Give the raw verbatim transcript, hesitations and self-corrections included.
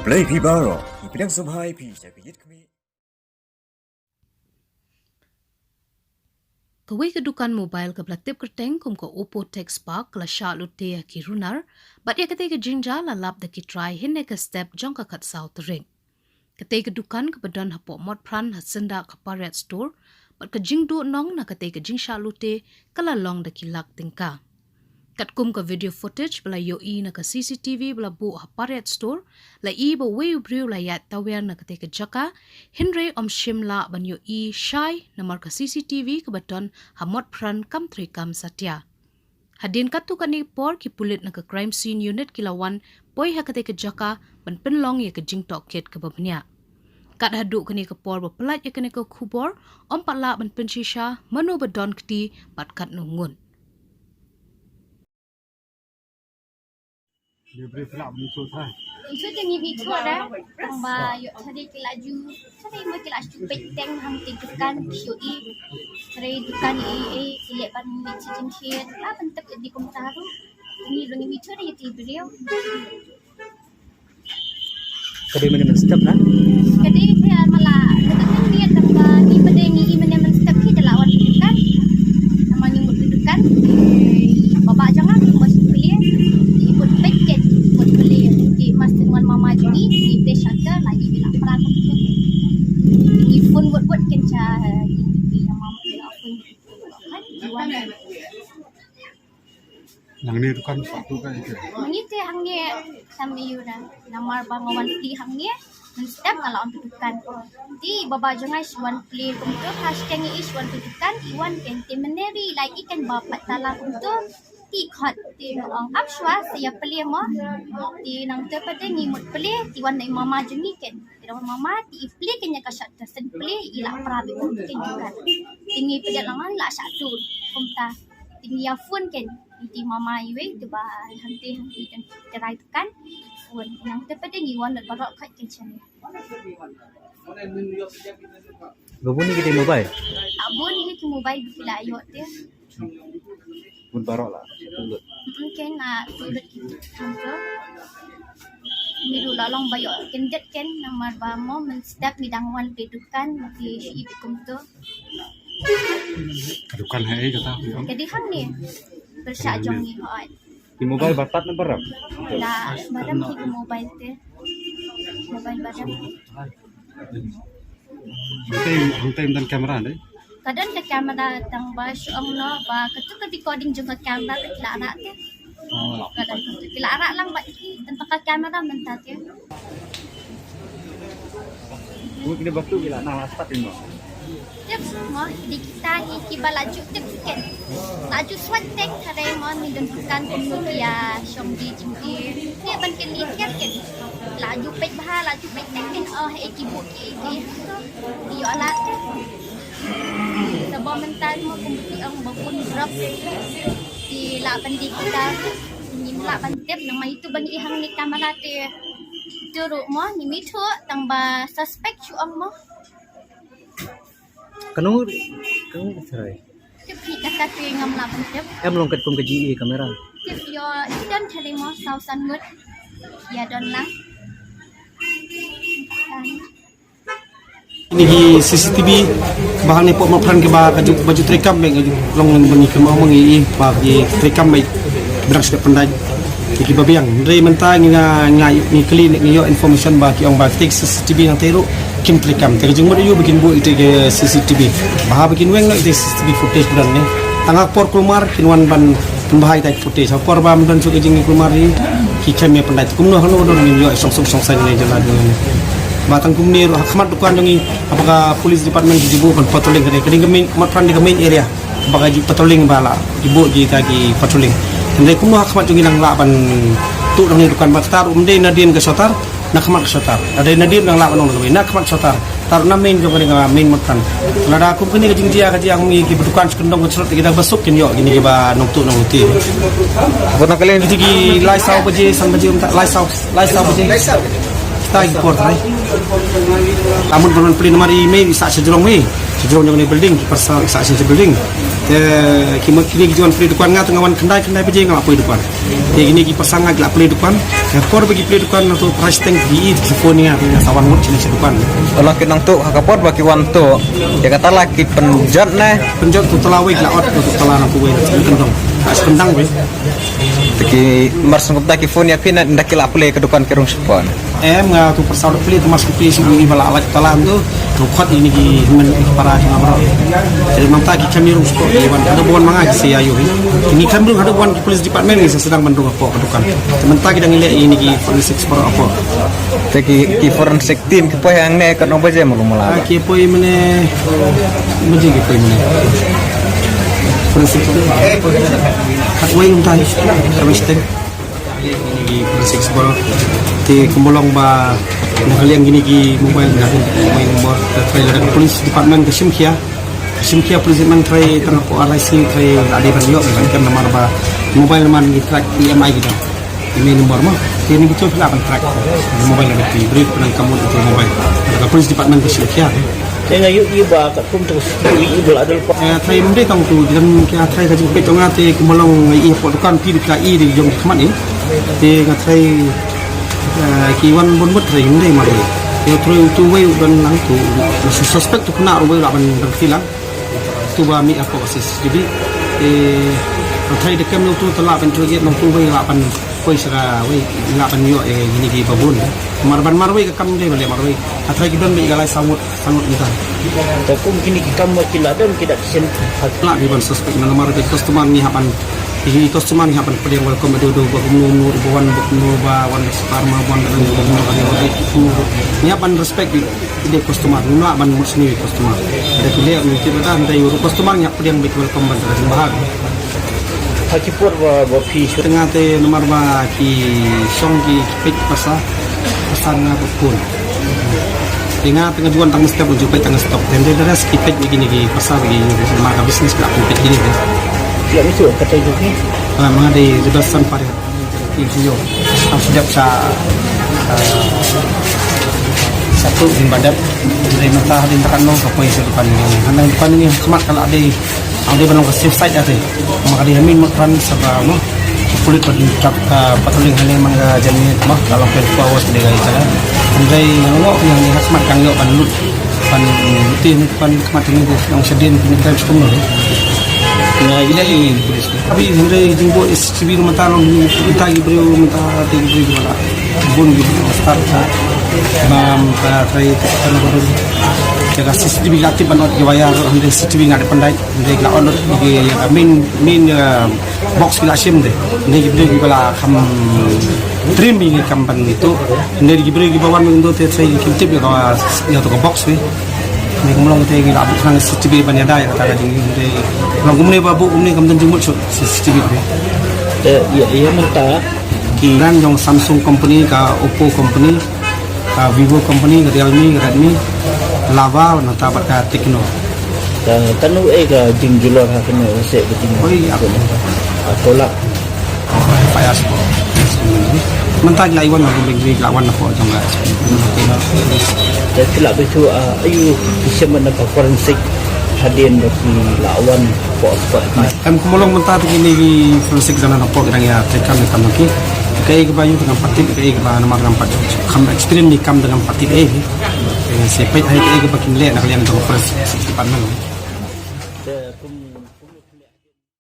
Khublei phi baroh, ngi pdiang sngewbha ïa phi sha ka ïit khmih. Kawei ka dukan mobile kaba la tip kyrteng kum ka Oppo Tech Spark ka la shah lute ïa ki runar, bad ïa katei ka jingjia la lap da ki trai hynne ka step jong ka khatsaw tarik. Katei ka dukan kaba don hapoh Motphran ha syndah ka Pariat Store, bad ka jingduh nong na katei ka jingshah lute ka la long da ki lak tyngka. Katkum ka video footage ba la ïohi na ka C C T V ba la buh ha Pariat Store, la i ba uwei u briew la ïaid tawiar na katei ka jaka, hynrei um shym lah ban ïohi shai namar ka C C T V kaba don ha Motphran kam treikam satia. Hadien katto katne ka por ki pulit na ka Crime Scene Unit ki la wan poi ha katei ka jaka ban pynlong ïa ka jingtohkit kaba bniah. Kat haduh kane ka por ba pyllait ïa kane ka khubor, um pat lah ban pynshisha mano ba don kti bad katno ngut. Issue te ngi bi chwa da, tang ba ïoh thari ki la ju, thari mo ki la ju peit teng hangtei dukan, ïohi thari dukan i, i, i leh ban leh chi jingkhiet, la ban tep ïa di kumta ruh. Ngi ruh ngi bi chwa da ïa ki briew. Ka dei mynne mynstep na? Ka dei phi ar mala, ka dei mynne tang ba ngi pdeng ngi i mynne mynstep phi da la wan phi dukan. Namar ngi mut phi dukan, i baba jong nga ki mut phi plie, i mut peit ket, mut plie. Ki mas tynwan mama jong ngi, i peit shutter, la i bi la pra ko phi. Ngi phone wot wot ken cha, i, i, i, mama ki la phone. Nangne dukan satu ka ite. Ngi te hangne sam yu na. Namar ba nga wan plie hangne. Mynstep nga la wan plie dukan. Te baba jong nga shu wan plie kumto, ha shu keng i shu wan plie dukan, i wan ken te mynne ri lai i ken ba pat tala kumto. Te khot te ong ap shwa sa ïa plie mo. Te nangta pat te ngi mut plie, te wan dei mama jong ngi ken. Te wan mama te i plie ken ïa ka shutter, sa plie i la pra beit kumto ken dukan. Te ngi plie lang lang la shutter kumta. Te ngi ïa phone ken. Te mama iwei te ba hangtei hangtei te rai dukan. Phone nangta pat te ngi wan dei baroh khot ken channel. Ba bun hi ki mobile? Ah, bun hi ki mobile ba ki la ïoh te. Bun baroh la, satu lut. Mm, ken, ah, satu lut ki tu. Ngi ruh la long ba ïoh ken jet ken namar ba mo mynstep ngi dang wan plie dukan, ki shu i plie kumto. Ka dukan ha ei kata? Ka dei hangne. Pyrshah jong ngi hooid. Ki mobile ba tad ne ba rep? La, ba rep ki mobile te. Mobile ba rep. Hangtei, hangtei ym don camera ne? Ka don ka camera tang ba shu ong noh ba katu ka recording jong ka camera ka ki la rah te. Oh, la. Ka don katu ki la rah lang ba i tang ka camera mynta te. Kine ba tu ki la nang la start mo. Tip mo, dei kita hi kiba la ju tip ken. La ju swat teng, hynrei mo ngi don dukan kumno ki ïa shong die jingdie. Te ban kylli thiah ken. La ju peit bha, la ju peit teng ken, oh, eh, ki buh ki, ki, ki ïoh la tip. Sabo mynta mo kum ki ong ba bun drop. Ki lah ban dei kita, ngim lah ban tip, namar itu ba ngi i hangne camera te. Te ruh mo, ngim ithuh, tang ba suspect shu ong mo. Kano, kano tharai? Tip hi kata te ngam lah ban tip. Em long katkum ka jingïohi kamera. Tip ïoh i don thari mo saw san ngut. Ïa don lang. Kine ki C C T V ba hangne pok ma pran ki ba ka ju, ba ju treikam bad ka ju long ban ïa ki ma ma ngi i ba ki treikam bad branch da pyndait. Ki ba biang. Hynrei mynta ngi nga, nga, ngi kylli ngi ïoh information ba ki ong ba ki C C T V nangtei ruh kim treikam. Te ka jingmut aïu ba kin buh ite ki C C T V. Ba ha ba kin weng noh ite C C T V footage ba don ne. Tang ha ka por kulmar kin wan ban pynbha ite footage. Ha ka por ba ym don shuh ka jingkulmar hi ki khlem ïa pyndait. Kumno hano don ngin ïoh song song song saiñ ne jala dong ne. Ba tang kumne ruh ha khmat dukan jong ngi ha ba ka police department ki ju buh ban patrolling ka dei ka dei ka main, mat pran dei ka main area. Ba ka ju patrolling ba la, ki buh kita ki patrolling. Hynrei kumno ha khmat jong ngi nang lah ban tuh nangne dukan ba kata ruh ym dei nadien ka shutter, na khmat ka shutter. Nadien, nadien nang lah ban ong na khmat shutter. Taruh na main jong kane ka main mat pran. Lada kum kane ka jingjia ka jia kum ki ba dukan shu kyndong ka shrut kita ba suk kin ïoh kine ki ba nongtuh nongluti. Kata ka leng kiti ki lai saw baje, san baje, lai saw, lai saw baje. Tang ki por trai. Lamut ban wan plie namar i mei i sah sha jrong mei. Sha jrong jong ne building, ki pyrsa i sah sha building. Te ki mut kine ki wan plie dukan, nga te nga wan khyndai khyndai baje nga la plie dukan. Te kine ki pyrsa nga ki la plie dukan. Te por ba ki plie dukan na to price tank ki i ki phone ïa nga, te nga sa wan ngut shane sha dukan. Tang ki nang tuh ha ka por ba ki wan tuh. Ïa kata la ki pynjot ne. Pynjot to tala wei ki la ot to tala na to wei, kyndong. Ka kyndong wei. Te ki mar sngewbha ki phone ïa phi ne, ynda ki la plie ka dukan ki rung sha phone. Em, nga tu pyrsa u plie tu mas ki plie sha ngi ba la lait talan tu. Tu khot ïa kine ki hynmen ki para ki nabra. Te mynta ki khlem rung sha phone, ki wan haduh ba wan ma nga ki sa ïa ïoh. Kine khlem rung haduh ba wan ki police department, ki sa sdang ban rung hapoh ka dukan. Te mynta ki dang ïaleh ïa kine ki forensic sha baroh hapoh. Te ki, ki forensic team ki poi hangne katno baje malu mala? Ah, ki poi mynne baje ki poi mynne. Forensic. Khatwei mynta, khatwei stem. Kine ki forensic sha baroh. Te kumba long ba na ka liang kine ki mobile, na ka liang kine ki mobile number, ka trai lada ka police department ka shim khia. Ka shim khia police department trai tang hapoh R I C trai la dei ban ïoh ban kem namar ba mobile number ngi track E M I kita. E M I number ma. Te ngi to lah ban track mobile number ti. Beri pynang ka mut ïa ka mobile. Ka police department ka shim khia. Te nga ïohi ba katkum tu ka C C T V i ba la dei pa. Eh, trai mynta tang tu, jam ki trai ka jingpeit jong nga te kumba long nga ïohi hapoh dukan phi dei ka i dei jong ki khmat i. Te nga trai, eh, ki wan bun bun trai mynta mar. Ïa trai tu wei u don lang tu, suspect tu kena ruh wei lah ban dang phi lang. Tu ba mih hapoh ka C C T V. Te nga trai da kem tu te lah ban interrogate nong tu wei lah ban poi sha ka wei lah ban ïoh ïa kine ki ba bun. Mar ban marwei ka kam dei ban leh marwei. Nga trai ki don ba i ka lai saw ngut, saw ngut mynta. Te kum kine ki kam ba ki la don ki da ki shen. Lah ki ban suspect namar ki customer ngi hap ban, ki customer ngi hap ban pdiang welcome, adu adu ba kumno kumno ba wan, ba kumno ba wan da sperma, ba wan da kumno ba wan da kumno. Ngi hap ban respect ki, ki dei customer, ngim lah ban mut sniew ïa customer. Da ki leh ngi tip ba da dei ïa u customer ngi hap pdiang beit welcome ban da jingbha. Ha ki por ba, ba phi shu. Te nga te namar ba ki shong ki, ki peit pyrsa, pyrsa nga ba phone. Te nga te nga ju wan tang step, ju peit tang stop. Te hynrei da rest ki peit ïa kine ki pyrsa ba ki namar ka business ka peit kine ki. Ïa, mi shu kata ju ki. Ah, ma dei ju da san pare. Ki ju yo. Am shu dep sa, ah, satu din ba dep. Dei mynta hadien ba kan long ka poi sha dukan ngi. Hana dukan ngi khmat ka la dei. Ang dei ban long ka safe side ate. Ma ka dei ha main ma kran sa ba mo. Pulit pat, ah, patrolling hangne man ka janmiet mo. Ka long twenty-four hours ka dei ka ïa ka. Hynrei nga ong ïa ngi ha khmat kan ïoh ban lut. Ban lut ïa ngi, ban khmat ngi dei long shadien ngi kan skum lo. Nga ïa ngi pulit. Abi hynrei jingbuh C C T V ruh mynta long mynta ki briew mynta te ki briew ki ba la bun ki ba la start ba mynta trai ka na ba dun. Ïa ka C C T V ka tip ban ot ki wire ruh hynrei C C T V nga dei pyndait hynrei ki la ot lut ki ïa ka main main ïa box ki la shim de. Hynrei ki briew ki ba la kham trim ïa ki kam ban ïa tu. Hynrei ki briew ki ba wan mynta te trai ki tip ïa ka ïa tu ka box wi. Ni kumlong te ngi la buh khnang C C T V ban ïada ïa kata ka jingim te. Kumlong kumne ba buh kumne kam don jingmut shuh C C T V te. Te ïa ïa mynta ki brand jong Samsung company, ka Oppo company, ka Vivo company, ka Realme, ka Redmi, Lava, nangta bad ka Tecno. Ka kano ei ka jingjulor ha kano se ka jing. Oi, aku. Aku lah. Fire support. Mynta ki la wan na building, ki la wan na pok jong ka. Te ki la bitu, ah, ayu ki shem na ka forensic hadien ba ki la wan pok spot. Em kumlong mynta te kine ki forensic dang na pok dang ïa te kam kam ki. Kaei kaba ïu te ngam pat tip, kaei kaba namar ngam pat kham experience ni kam te ngam pat tip ei. Te sa peit hai kaei kaba kin leh na ka liang jong forensic department.